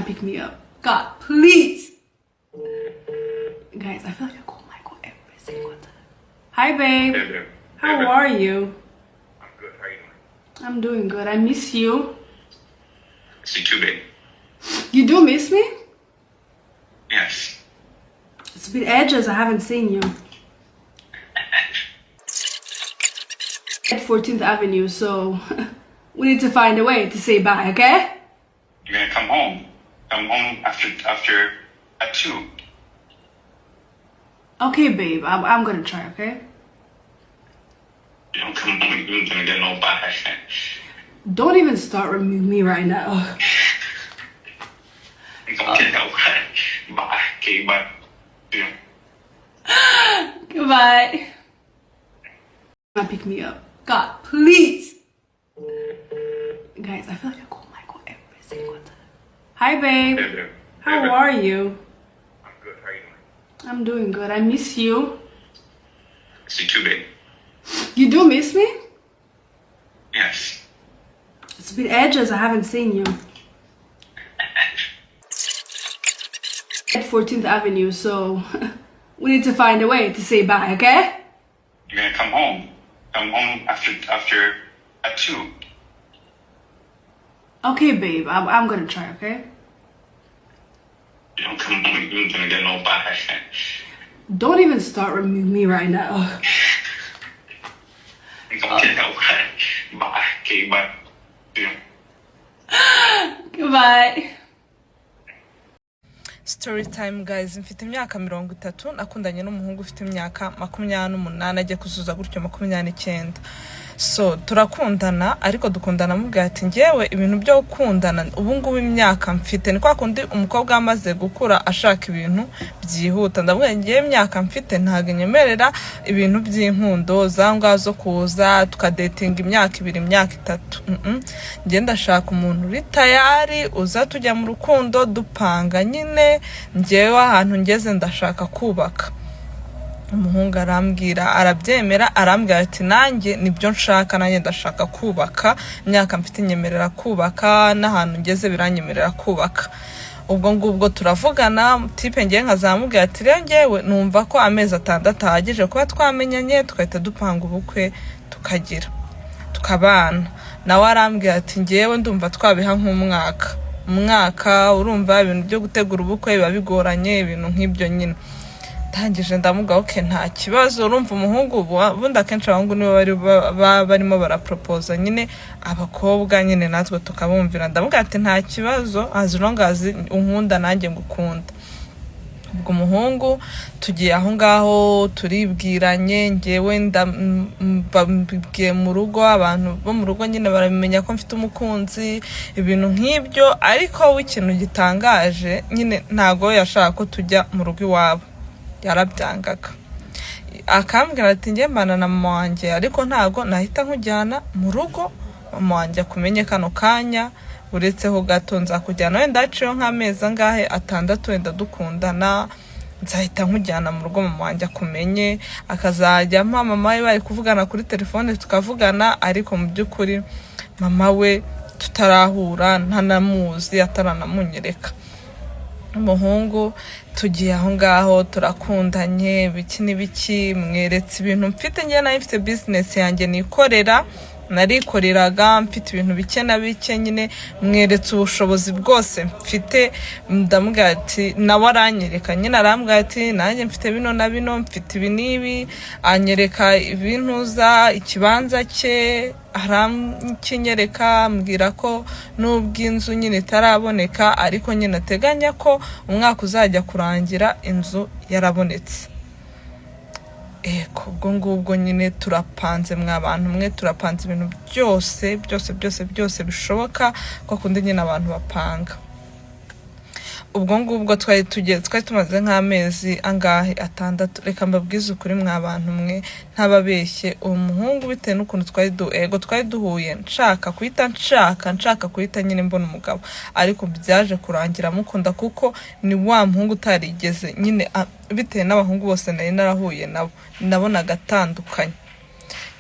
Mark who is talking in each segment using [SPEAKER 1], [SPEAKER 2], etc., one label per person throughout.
[SPEAKER 1] Pick me up. God, please. Guys, I feel like I call Michael every single time. Hi, babe.
[SPEAKER 2] Hey, babe.
[SPEAKER 1] How
[SPEAKER 2] Hey, babe.
[SPEAKER 1] are you?
[SPEAKER 2] I'm good. How are you doing?
[SPEAKER 1] I'm doing good. I miss you.
[SPEAKER 2] Miss you too, babe.
[SPEAKER 1] You do miss me?
[SPEAKER 2] Yes.
[SPEAKER 1] It's been ages I haven't seen you. At 14th Avenue, so we need to find a way to say bye, okay?
[SPEAKER 2] You're gonna come home. Come home after at 2.
[SPEAKER 1] Okay, babe. I'm gonna try, okay?
[SPEAKER 2] You don't come home, you're gonna get no bye.
[SPEAKER 1] Don't even start with me right now.
[SPEAKER 2] Don't get no bye. Bye. Okay, bye. Yeah.
[SPEAKER 1] Goodbye. Pick me up. God, please. Guys, I feel like I call Michael every single time. Hi, babe.
[SPEAKER 2] Hey, babe.
[SPEAKER 1] How
[SPEAKER 2] Hey, babe.
[SPEAKER 1] are you?
[SPEAKER 2] I'm good. How are you doing?
[SPEAKER 1] I'm doing good. I miss you.
[SPEAKER 2] Miss you too, babe.
[SPEAKER 1] You do miss me?
[SPEAKER 2] Yes.
[SPEAKER 1] It's been ages I haven't seen you. At 14th Avenue, so we need to find a way to say bye, okay?
[SPEAKER 2] You're gonna come home. Come home after at 2.
[SPEAKER 1] Okay, babe. I'm gonna try, okay?
[SPEAKER 2] You don't come home, you're gonna get no bye.
[SPEAKER 1] Don't even start with me right now.
[SPEAKER 2] Don't get no bye. Bye. Okay, bye. Yeah.
[SPEAKER 1] Goodbye.
[SPEAKER 3] Story time, guys. Mfite imyaka 30, nakundanye n'umuhungu ufite imyaka 28, agiye kuzuza gutyo 29. So turakundana, ariko dukundana mubwira ati ngewe ibintu byo gukundana ubu ngubu imyaka mfite ni kwa kundi umukobwa amaze gukura ashaka ibintu byihuta. Ndavuga ngewe imyaka mfite ntabwo inyemerera ibintu by'inkundo za zo kuza tukadetinga imyaka 2, imyaka 3. Njye ndashaka umuntu uri tayari uza tujya mu rukundo dupanga nyine. Njyewe ahantu ngeze ndashaka kubaka. Umuhungu arambwira, arabyemera, arambwira ati nanjye nibyo nshaka, nanjye ndashaka kubaka, imyaka mfite inyemerera kubaka, n'ahantu ngeze biranyemerera kubaka. Ubwo ngubwo turavugana, type ngewe nkazamubwira ati rero ngewe numva ko amezi 6 ahagije kuba twamenyanye, tugahita dupanga ubukwe tukagira tukabana. Nawe arambwira ati ngewe ndumva twabiha nk'umwaka, umwaka urumva ibintu byo gutegura ubukwe biba bigoranye, ibintu nk'ibyo nyine. Ndangije ndamuga okay nta kibazo. Urumva umuhungu ubundi akenshi abahungu nibo bari barimo baraporopoza nyine abakobwa nyine natwe tukabumvira. Ndamuga ati nta kibazo as long as unkunda nanjye ngukunda. Ubwo umuhungu tugiye aho ngaho turibwiranye, ngewe mbabwiye mu rugo, abantu bo mu rugo nyine barabimenya ko mfite umukunzi, ibintu nk'ibyo. Ariko we ikintu gitangaje nyine ntago yashaka ko tujya mu rugo iwabo, yarabyangaga akambwira ati njye mbana na mama wanjye ariko ntago nahita nkujyana mu rugo, mama wanjye akumenye kano kanya, uretseho gato nzakujyana wenda haciyeho nk'amezi angahe 6 wenda dukundana, nzahita nkujyana mu rugo mama wanjye akumenye. Akazajya ampa mama we bari kuvugana kuri telefone tukavugana, ariko mu by'ukuri mama we tutarahura, ntanamuzi, ataranamunyereka. Umuhungu tugiye aho ngaho turakundanye biki n'ibiki, mweretse ibintu mfite. Njye nayo mfite business yanjye nikorera, narikoreraga mfite ibintu bike na bike nyine, mweretse ubushobozi bwose mfite. Ndamubwira ati nawe aranyereka nyine, arambwira ati nanjye mfite bino na bino, mfite ibi n'ibi, anyereka ibintuza ikibanza cye arakinyereka, ambwira ko nubwo inzu nyine itaraboneka ariko nyine ateganya ko umwaka uzajya kurangira inzu yarabonetse. Eko ubwo ngubwo nyine turapanze mwa bantu mwe, turapanze ibintu byose byose byose byose bishoboka ko kundi nyine abantu bapanga. Ubwo ngubwo twari tugeze, twari tumaze nk'amezi angahe 6. Reka mbabwize ukuri mwa bantu mwe ntababeshye, uwo muhungu bitewe n'ukuntu twari ego twari duhuye nshaka kuhita nshaka kuhita nyine mbona umugabo, ariko byaje kurangira mukunda kuko ni wa muhungu utarigeze nyine bitewe n'abahungu bose nari narahuye nabo nabonaga atandukanye.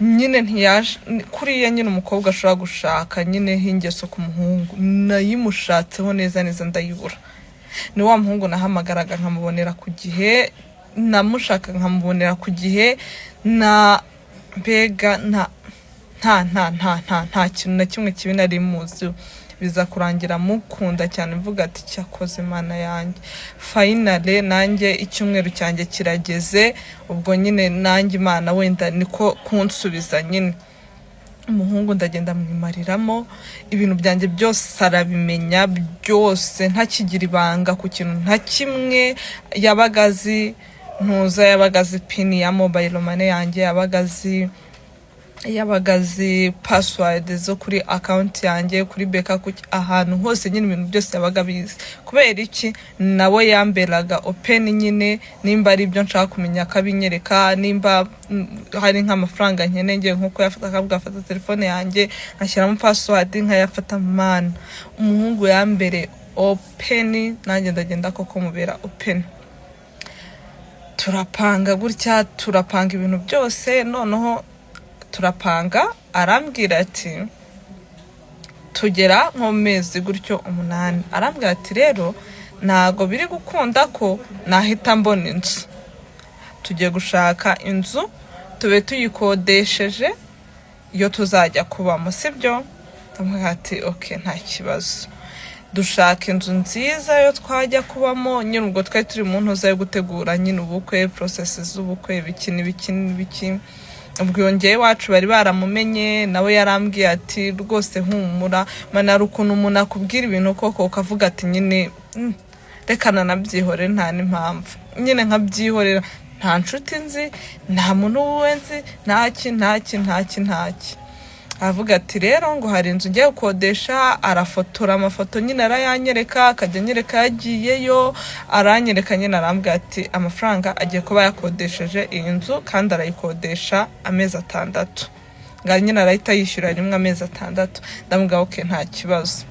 [SPEAKER 3] Nyine ntiyaje kuriya nyine umukobwa ashobora gushaka nyine h'ingeso ku muhungu, nayimushatseho neza neza ndayibura. Ni wa muhungu nahamagaraga nkamubonera ku gihe, namushaka nkamubonera ku gihe, na mbega nta nta nta nta nta nta kintu na kimwe kibi nari muzi. Biza kurangira mukunda cyane, mvuga ati cyakoze Imana yanjye, finally nanjye icyumweru cyanjye kirageze. Ubwo nyine nanjye Imana wenda niko kunsubiza nyine. Umuhungu ndagenda mwimariramo ibintu byanjye byose, arabimenya byose, ntakigira ibanga ku kintu nta kimwe. Yabaga azi ntuza, yabaga azi PIN ya mobile money yanjye, yabaga azi password zo kuri account yanjye kuri BK, ahantu hose nyine ibintu byose yabaga abizi. Kubera iki? Nawe yamberaga open nyine, nimba ari ibyo nshaka kumenya akabinyereka, nimba hari nk'amafaranga nkeneye ngiye nko kuyafata akavuga afata telefone yanjye nkashyiramo password nkayafata. Mana, umuhungu yambere open, nanjye ndagenda koko mubera open. Turapanga gutya, turapanga ibintu byose. Noneho turapanga, arambwira ati, tugera nko mu mezi gutyo 8, arambwira ati rero ntago biri gukunda ko nahita mbona inzu, tugiye gushaka inzu tube tuyikodesheje iyo tuzajya kubamo, sibyo? Ndamubwira ati ok, nta kibazo. Dushaka inzu nziza yo twajya kubamo nyine. Ubwo twari turi mu ntuza yo gutegura nyine ubukwe, process z'ubukwe, ibiki n'ibiki n'ibiki. Ubwo yongeye iwacu bari baramumenye, nawe yarambwiye ati rwose humura. Mana, hari ukuntu umuntu akubwira ibintu koko ukavuga ati nyine reka nanabyihorere, nta n'impamvu nyine nkabyihorera. Nta nshuti nzi, nta muntu wuwe nzi, ntaki ntaki ntaki ntaki. Aravuga ati rero ngo hari inzu ngiye gukodesha, arafotora amafoto nyine arayanyereka, akajya anyereka yagiyeyo, aranyereka nyine, arambwira ati amafaranga agiye kuba yakodesheje iyi nzu kandi arayikodesha amezi 6, ngo nyine arahita yishyura rimwe amezi 6. Ndamubwira ok, nta kibazo.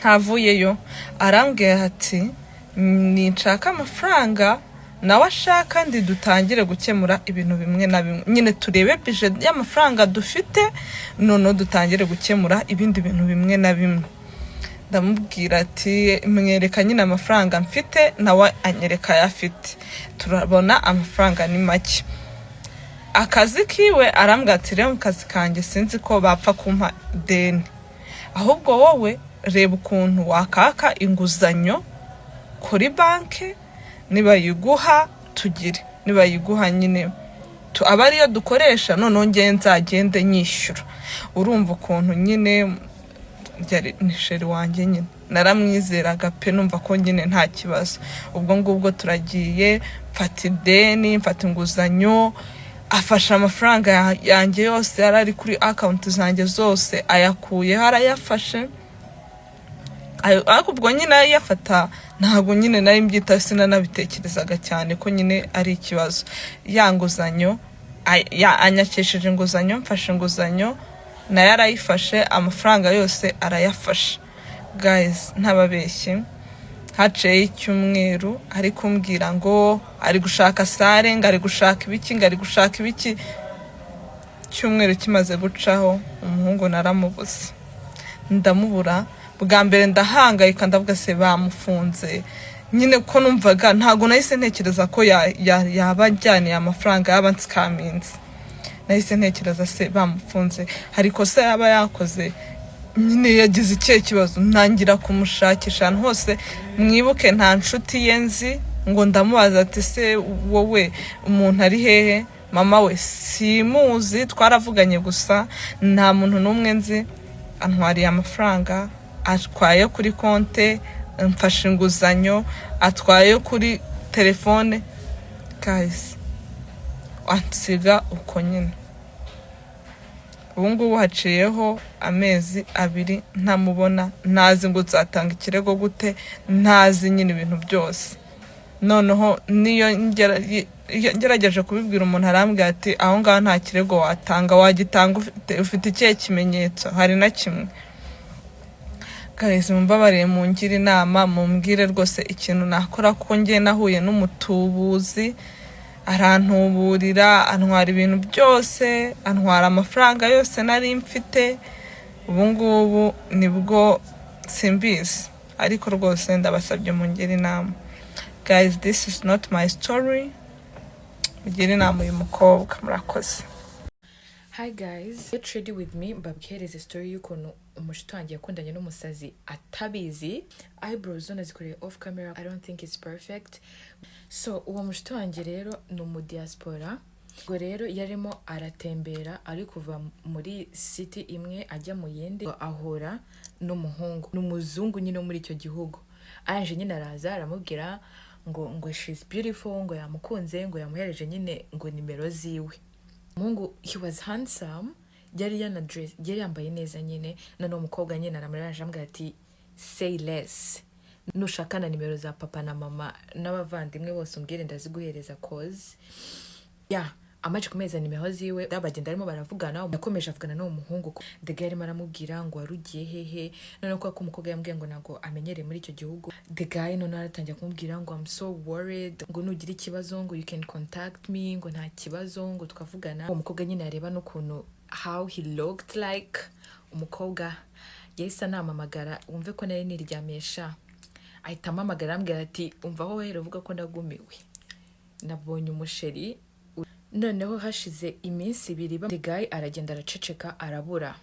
[SPEAKER 3] Ntavuyeyo arambwira ati ninshaka amafaranga nawe ashaka ndi dutangire gukemura ibintu bimwe na bimwe nyine, turebe budget y'amafaranga dufite, noneho dutangire gukemura ibindi bintu bimwe na bimwe. Ndamubwira ati, mwereka nyine amafaranga mfite, nawe anyereka ayo afite, turabona amafaranga ni make. Akazi kiwe, arambwira ati rero mu kazi kanjye sinzi ko bapfa kumpa deni, ahubwo wowe reba ukuntu wakaka inguzanyo kuri banki, nibayiguha tugire, nibayiguha nyine aba ariyo dukoresha, noneho ngewe nzagende nyishyura. Urumva ukuntu nyine yari ni chéri wanjye nyine, naramwizeraga pe, numva ko nyine nta kibazo. Ubwo ngubwo turagiye, mfata ideni, mfata inguzanyo, afashe amafaranga yanjye yose yari ari kuri account zanjye zose, ayakuyeho arayafashe. Ariko ubwo nyine ayafata ntabwo nyine nari mbyita, sinanabitekerezaga cyane ko nyine ari ikibazo. Ya nguzanyo anyakesheje inguzanyo, mfashe inguzanyo nayo arayifashe, amafaranga yose arayafashe. Guys, ntababeshye, haciyeho icyumweru ari kumbwira ngo ari gushaka salle, ngo ari gushaka ibiki, ngo ari gushaka ibiki. Icyumweru kimaze gucaho umuhungu naramubuze, ndamubura. Bwa mbere ndahangayika, ndavuga se bamufunze nyine, ko numvaga ntabwo nahise ntekereza ko yaba ajyaniye amafaranga, yaba ansikaminze. Nahise ntekereza se bamufunze, hari ikosa yaba yakoze nyine, yagize ikihe kibazo? Ntangira kumushakisha ahantu hose. Mwibuke nta nshuti ye nzi ngo ndamubaza ati se wowe umuntu ari hehe? Mama we simuzi, twaravuganye gusa, nta muntu n'umwe nzi. Antwariye amafaranga, atwaye kuri konte, mfashe inguzanyo, atwaye kuri telefone, guys, ansiga uko nyine. Ubu ngubu haciyeho amezi 2 ntamubona, ntazi ngo nzatanga ikirego gute, ntazi nyine ibintu byose. Noneho niyo iyo ngerageje kubibwira umuntu arambwira ati aho ngaho nta kirego watanga, wagitanga ufite ikihe kimenyetso? Hari na kimwe. Guys, mumbabarire mungire inama, mumbwire rwose ikintu nakora, kuko njye nahuye n'umutubuzi. Arantuburira, antwara ibintu byose, antwara amafaranga yose nari mfite. Ubu ngubu nibwo simbizi, ariko rwose ndabasabye mungire inama. Guys, this is not my story. Mugire inama uyu mukobwa. Murakoze.
[SPEAKER 4] Hi guys, get ready with me mbabwihereze story y'ukuntu umushuti wanjye yakundanye n'umusazi atabizi. Eyebrows zo nazikoreye off camera, I don't think it's perfect. So uwo mushuti wanjye rero ni umudiaspora. Ubwo rero yarimo aratembera, ari kuva muri city imwe ajya mu yindi, ahura n'umuhungu, ni umuzungu nyine wo muri icyo gihugu. Araje nyine, araza aramubwira ngo she's beautiful, ngo yamukunze, ngo yamuhereje nyine ngo nimero ziwe. Umuhungu, he was handsome, yari yana dress, yari yambaye neza nyine. Noneho umukobwa nyine aramuriraje, amubwira ati: "Say less, nushaka na nimero za papa na mama n'abavandimwe bose umbwire ndaziguhereza." Cause ya amaze kumeza nimero ziwe, bagenda arimo baravugana. Yakomeje avugana n'uwo muhungu. The guy arimo aramubwira ngo: "Wari ugiye hehe?" Noneho kubera ko umukobwa yambwiye ngo ntabwo amenyereye muri icyo gihugu, the guy noneho aratangira kumubwira ngo: "I'm so worried," ngo "nugira ikibazo," ngo "you can contact me," ngo "nta kibazo," ngo tukavugana. Uwo mukobwa nyine yareba n'ukuntu how he looked like. Umukobwa yahise anampamagara, wumve ko nari niryamisha, ahita ampamagara, arambwira ati: "Umva aho wahera uvuga ko nagumiwe, nabonye umusheri." Noneho hashize iminsi 2, the guy aragenda, araceceka, arabura.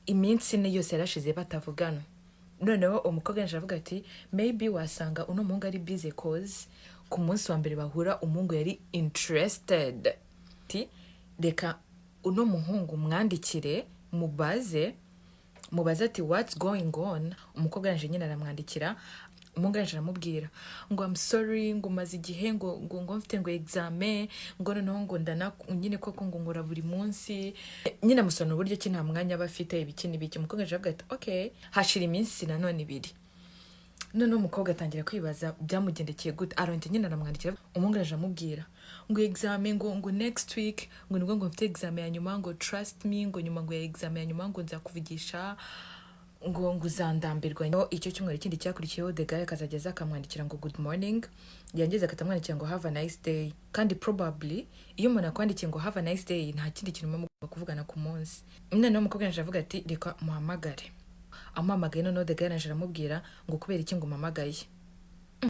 [SPEAKER 4] Iminsi 4 yose yarashize batavugana. Noneho umukobwa yaje aravuga ati: "Maybe wasanga uno muhungu ari busy," cause ku munsi wa mbere bahura umuhungu yari interested. Ati: "Reka uno muhungu mwandikire, mubaze ati what's going on?" Umukobwa yaje nyine aramwandikira. Umuhungu yaje aramubwira ngo: "I'm sorry," ngo "maze igihe ngo mfite ngo examen," ngo noneho ngo ndana nyine koko ngo ngora buri munsi nyine, amusobanura uburyo ki nta mwanya aba afite, ibiki n'ibiki. Umukobwa yaje avuga ati: "Okay." Hashira iminsi nanone 2. Noneho umukobwa atangira kwibaza byamugendekeye gute. Arongera nyine aramwandikira. Umuhungu araje amubwira ngo examen ngo next week, ngo nibwo ngo mfite examen ya nyuma, ngo trust me, ngo nyuma ngo ya examen ya nyuma ngo nzakuvugisha, ngo uzandambirwa. No, icyo cyumweru kindi cyakurikiyeho, the guy akazajya aza akamwandikira ngo "Good morning," yangiza agahita amwandikira ngo "Have a nice day." Kandi probably iyo umuntu akwandikiye ngo "Have a nice day," nta kindi kintu muba mugomba kuvugana ku munsi. Noneho umukobwa yaje avuga ati: "Reka muhamagare." Amuhamagaye, noneho the guy araje aramubwira ngo: "Kubera iki ngo umpamagaye?"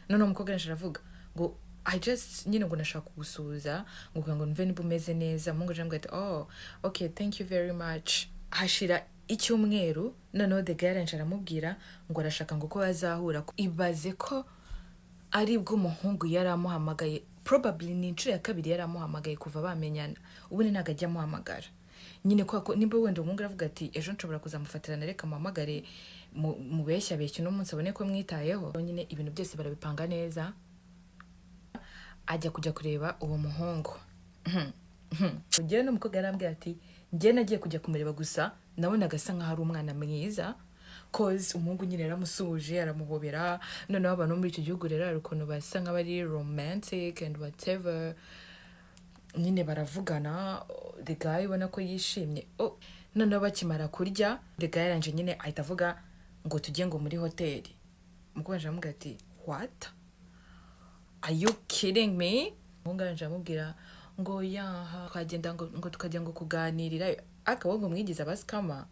[SPEAKER 4] Noneho umukobwa araje aravuga ngo: "I just nyine ngo nashaka kugusuhuza, ngo kugira ngo numve niba umeze neza." Umuhungu aje aramubwira ati: "Oh, okay, thank you very much." Hashira icyumweru. Noneho the guy araje aramubwira ngo arashaka ngo ko bazahura. Ibaze ko aribwo umuhungu yari amuhamagaye, probably ni inshuro ya kabiri yari amuhamagaye kuva bamenyana. Ubundi ntabwo ajya amuhamagara nyine, kubera ko nimba wenda umuhungu aravuga ati: "Ejo nshobora kuzamufatirana, reka muhamagare mubeshya beshya uno munsi abone ko mwitayeho." Nyine ibintu byose barabipanga neza, ajya kujya kureba uwo muhungu. Njyewe n'umukobwa yarambwiye ati: "Njyewe nagiye kujya kumureba gusa nabonaga asa nkaho ari umwana mwiza," cause umuhungu nyine yaramusuhuje, aramuhobera. Noneho abantu bo muri icyo gihugu rero hari ukuntu basa nk'abari romantic and whatever nyine, baravugana. The guy ubona ko yishimye. Oh, noneho bakimara kurya, the guy yarangije nyine ahita avuga ngo tujye ngo muri hoteli. Umukobwa aje aramubwira ati: "What, are you kidding me?" Umuhungu arangije aramubwira ngo yaha twagenda ngo tukajya ngo kuganirira, ariko wowe ngo mwigize abasikama,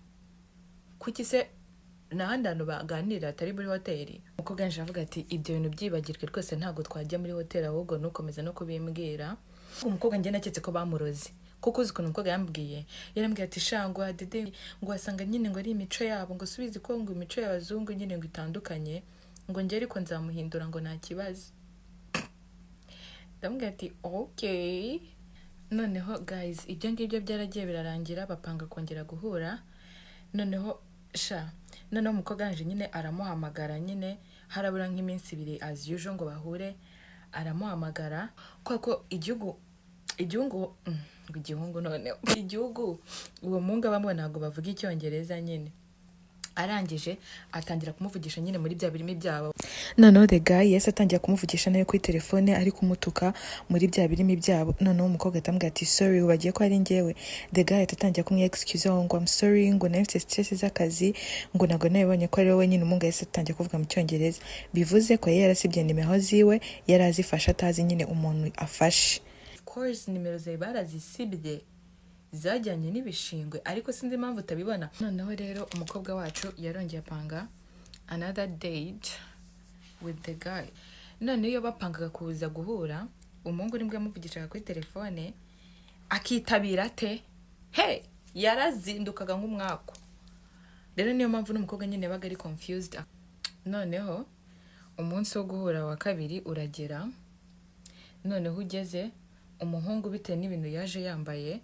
[SPEAKER 4] kuki se n'ahandi hantu baganirira atari muri hoteli? Umukobwa yaje avuga ati: "Ibyo bintu byibagirwe rwose, ntabwo twajya muri hoteli, ahubwo nukomeza no kubimbwira." Umukobwa njye naketse ko bamuroze, kuko uzi ukuntu umukobwa yambwiye? Yarambwiye ati: "Sha," ngo "adede," ngo "wasanga nyine ngo ari imico yabo," ngo "subizi ko," ngo "imico y'abazungu nyine ngo itandukanye," ngo "njye ariko nzamuhindura," ngo "nta kibazo." Ndamubwira ati: "Okay." Noneho guys, ibyo ngibyo byaragiye birarangira, bapanga kongera guhura. Noneho sha, noneho umukobwa yaje nyine aramuhamagara nyine, harabura nk'iminsi 2 as usual ngo bahure. Aramuhamagara, kubera ko igihugu ngo igihungu, noneho igihugu uwo muhungu abamo ntabwo bavuga Icyongereza nyine. Arangije atangira kumuvugisha nyine muri bya birimi byabo. Noneho the guy yahise atangira kumuvugisha nawe kuri telefone, ari kumutuka muri bya birimi byabo. Noneho umukobwa ahita amubwira ati: "Sorry, bagiye ko ari njyewe." The guy ahita atangira kumwe excuse ngo: "I'm sorry," ngo "nari mfite stress z'akazi," ngo "ntabwo nabibonye ko ari wowe nyine." Umuhungu yahise atangira kuvuga mu Cyongereza, bivuze ko yari yarasibye nimero ziwe, yari azifashe atazi nyine umuntu afashe. Of Course nimero zawe barazisibye, zajyanye n'ibishingwe, ariko sinzi impamvu utabibona. Noneho rero umukobwa wacu yarongeye apanga another date with the guy. None iyo bapangaga kuza guhura, umuhungu nibwo yamuvugishaga kuri telefone akitabira ate he, yarazindukaga nk'umwaku. Rero niyo mpamvu n'umukobwa nyine yabaga ari confused. Noneho umunsi wo guhura wa kabiri uragera. Noneho ugeze, umuhungu bitewe n'ibintu yaje yambaye,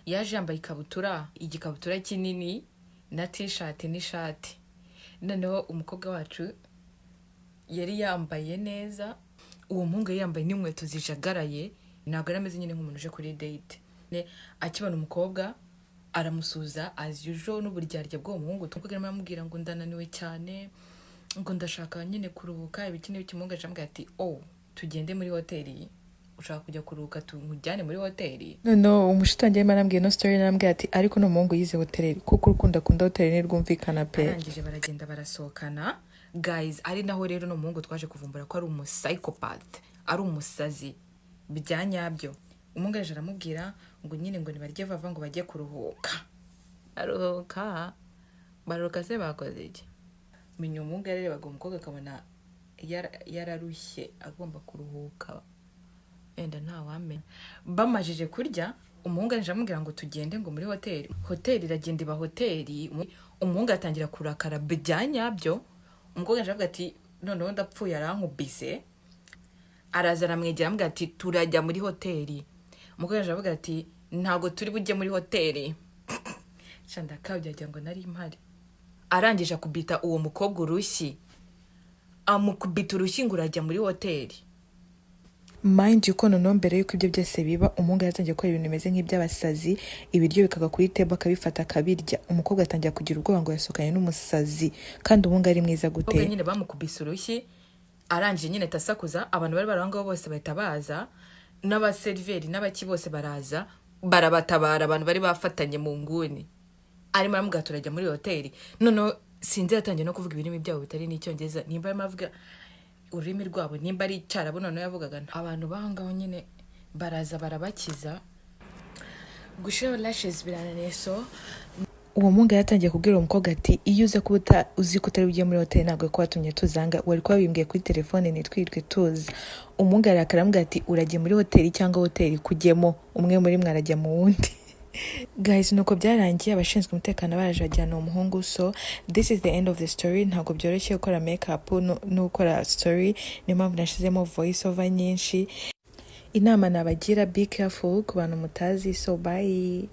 [SPEAKER 4] yaje yambaye ikabutura, igikabutura kinini na T-shirt n'ishati. Noneho umukobwa wacu yari yambaye neza, uwo muhungu yari yambaye n'inkweto zijagaraye, ntabwo yari ameze nyine nk'umuntu uje kuri date. Akibona umukobwa aramusuza as usual, n'uburyarya bw'uwo muhungu. Umukobwa arimo aramubwira ngo ndananiwe cyane, ngo ndashaka nyine kuruhuka, ibiki n'ibiki. Umuhungu aje amubwira ati: "Oh, tugende muri hoteli, ushaka kujya kuruhuka, nkujyane muri hoteli."
[SPEAKER 3] Noneho umushuti wanjye arimo arambwira ino story, narambwira ati: "Ariko ni umuhungu yize hoteli, kuko urukundo akunda hoteli ntirwumvikana pe."
[SPEAKER 4] Arangije baragenda barasohokana guys. Ari naho rero n'umuhungu twaje kuvumbura ko ari umu psychopath, ari umusazi bya nyabyo. Umuhungu araje aramubwira ngo nyine ngo nibarye vava, ngo bajye kuruhuka. Aruhuka, baruhuka se bakoze iki? Menya umuhungu yarebaga umukobwa akabona yararushye, agomba kuruhuka, wenda ntawamenya. Bamajije kurya, umuhungu araje amubwira ngo tugende ngo muri hoteli. Hoteli iragenda iba hoteli. Umuhungu atangira kurakara bya nyabyo. Umukobwa araje avuga ati: "Noneho ndapfuye, arankubise." Araza aramwegera, amubwira ati: "Turajya muri hoteli." Umukobwa araje avuga ati: "Ntabwo turi bujye muri hoteli." Sha, ndakabya, wagira ngo nari mpari. Arangije akubita uwo mukobwa urushyi, amukubita urushyi ngo urajya muri hoteli.
[SPEAKER 3] Mind you ko noneho mbere y'uko ibyo byose biba, umuhungu yaratangiye gukora ibintu bimeze nk'iby'abasazi, ibiryo bikagwa kuri table akabifata akabirya. Umukobwa atangira kugira ubwoba ngo yasohokanye n'umusazi, kandi umuhungu ari mwiza gute.
[SPEAKER 4] Umukobwa nyine bamukubise urushyi, arangije nyine atasakuza, abantu bari bari aho ngaho bose bahita baza, n'abaseriveri n'abaki bose baraza barabatabara. Abantu bari bafatanye mu nguni, arimo aramubwira: "Turajya muri hoteli." Noneho sinzi, yatangiye no kuvuga ibirimi byabo bitari n'icyongereza, nimba arimo avuga ururimi rwabo, nimba ari icyarabu noneho yavugaga. Abantu b'aho ngaho nyine baraza barabakiza. Gushiraho lashes birananiye, so
[SPEAKER 3] Uwo muhungu yaratangiye kubwira uwo mukobwa ati: "Iyo uza kuba uzi ko utari bujye muri hoteli, ntabwo kuba watumye tuzanga, wari kuba wabimbwiye kuri telefone ntitwirirwe tuza." Umuhungu arakara, aramubwira ati: "Urajya muri hoteli cyangwa hoteli kujyemo, umwe muri mwe arajya mu wundi." Guys, nuko byarangiye, abashinzwe umutekano baraje bajyana uwo muhungu. So this is the end of the story. Ntabwo byoroshye gukora makeup no gukora story, niyo mpamvu nashyizemo voice over nyinshi. Inama nabagira: be careful ku bantu mutazi. So bye.